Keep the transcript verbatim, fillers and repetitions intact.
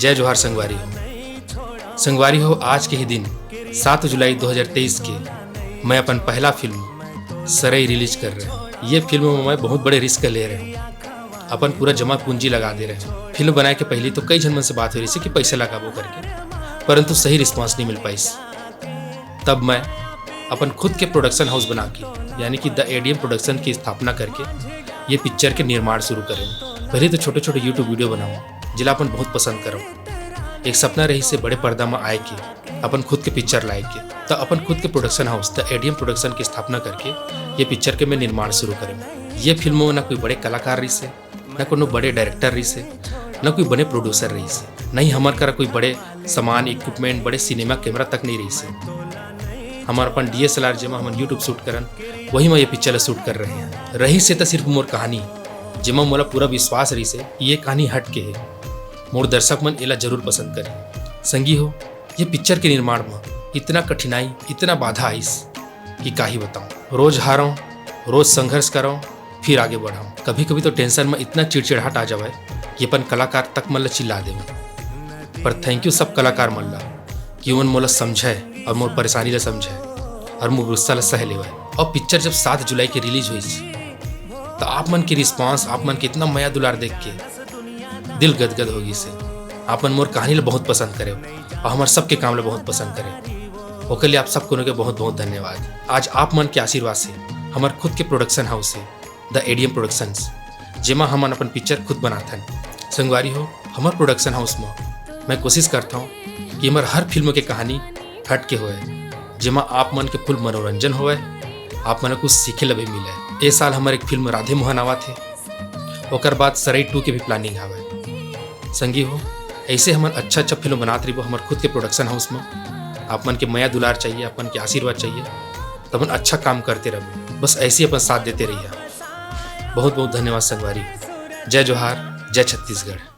जय जोहार संगवारी हो। संगवारी हो, आज के ही दिन सात जुलाई दो हज़ार तेईस के मैं अपन पहला फिल्म सरई रिलीज कर रहे हूँ। ये फिल्म में मैं बहुत बड़े रिस्क ले रहे हूँ, अपन पूरा जमा पूंजी लगा दे रहे हूँ। फिल्म बनाए के पहले तो कई झन मन से बात हो रही थी कि पैसे लगाबो करके, परंतु सही रिस्पांस नहीं मिल पाइस। तब मैं अपन खुद के प्रोडक्शन हाउस बना के, यानी कि द एडीएम प्रोडक्शन की स्थापना करके ये पिक्चर के निर्माण शुरू करें। पहले तो छोटे छोटे यूट्यूब वीडियो बनाऊँ, जिला अपन बहुत पसंद करूँ। एक सपना रही से बड़े पर्दा में आए के, अपन खुद के पिक्चर लाए के, तो अपन खुद के production house the ADM production की स्थापना करके ये पिक्चर के मैं निर्माण शुरू करें। ये फिल्म में ना कोई बड़े कलाकार रही से, ना कोनो बड़े डायरेक्टर रही से, ना कोई बड़े प्रोड्यूसर रही से, नहीं हमार करा कोई बड़े सामान, इक्विपमेंट, बड़े सिनेमा कैमरा तक नहीं रही से। हमार अपन डीएसएलआर, जेमा हमन यूट्यूब शूट करन, वही में ये पिक्चर ला शूट कर रहे हैं। रही से तो सिर्फ मोर कहानी, जेमा मोला पूरा विश्वास रही से कि ये कहानी हट के है, मोर दर्शक मन एला जरूर पसंद करी। संगी हो, ये पिक्चर के निर्माण में इतना कठिनाई, इतना बाधा आइस कि का ही बताऊं। रोज हारों, रोज संघर्ष करों, फिर आगे बढ़ों। कभी कभी तो टेंशन में इतना चिड़चिड़ाहट आ जावे कि अपन कलाकार तक मन ला चिल्ला देवं। पर थैंक यू सब कलाकार मन ला कि उमन मोला समझे और मोर परेशानी ला समझे और मोर गुस्सा ला सह लेवे। और पिक्चर जब सात जुलाई के रिलीज हुई, तो आप मन के रिस्पांस, आप मन के इतना मया दुलार देख के दिल गदगद हो गई से। आप मन मोर कहानी ला बहुत पसंद करे और हमार सबके काम ला बहुत पसंद करे, ओकर लिए आप सब कोनो के बहुत बहुत धन्यवाद। आज आप मन के आशीर्वाद से हमार खुद के प्रोडक्शन हाउस है द एडीएम प्रोडक्शंस, जेमा हमन अपन पिक्चर खुद बनाथन। संगवारी हो, हमर प्रोडक्शन हाउस में मैं कोशिश करता हूँ कि हमर हर फिल्म के कहानी हट के होए, जेमा आप मन के फुल मनोरंजन होए, आप मन ला कुछ सीखे ला भी मिले। ए साल हमर एक फिल्म राधे मोहन आवत हे, ओकर बाद सरई टू के भी प्लानिंग हवे। संगी हो, ऐसे हमन अच्छा अच्छा फिल्म बनात रहिबो हमर खुद के प्रोडक्शन हाउस में। आप मन के मया दुलार चाहिए, आप मन के आशीर्वाद चाहिए, तो हमन अच्छा काम करते रहबो। बस ऐसे ही अपन साथ देते रहिए। बहुत बहुत धन्यवाद संगवारी। जय जोहार, जय छत्तीसगढ़।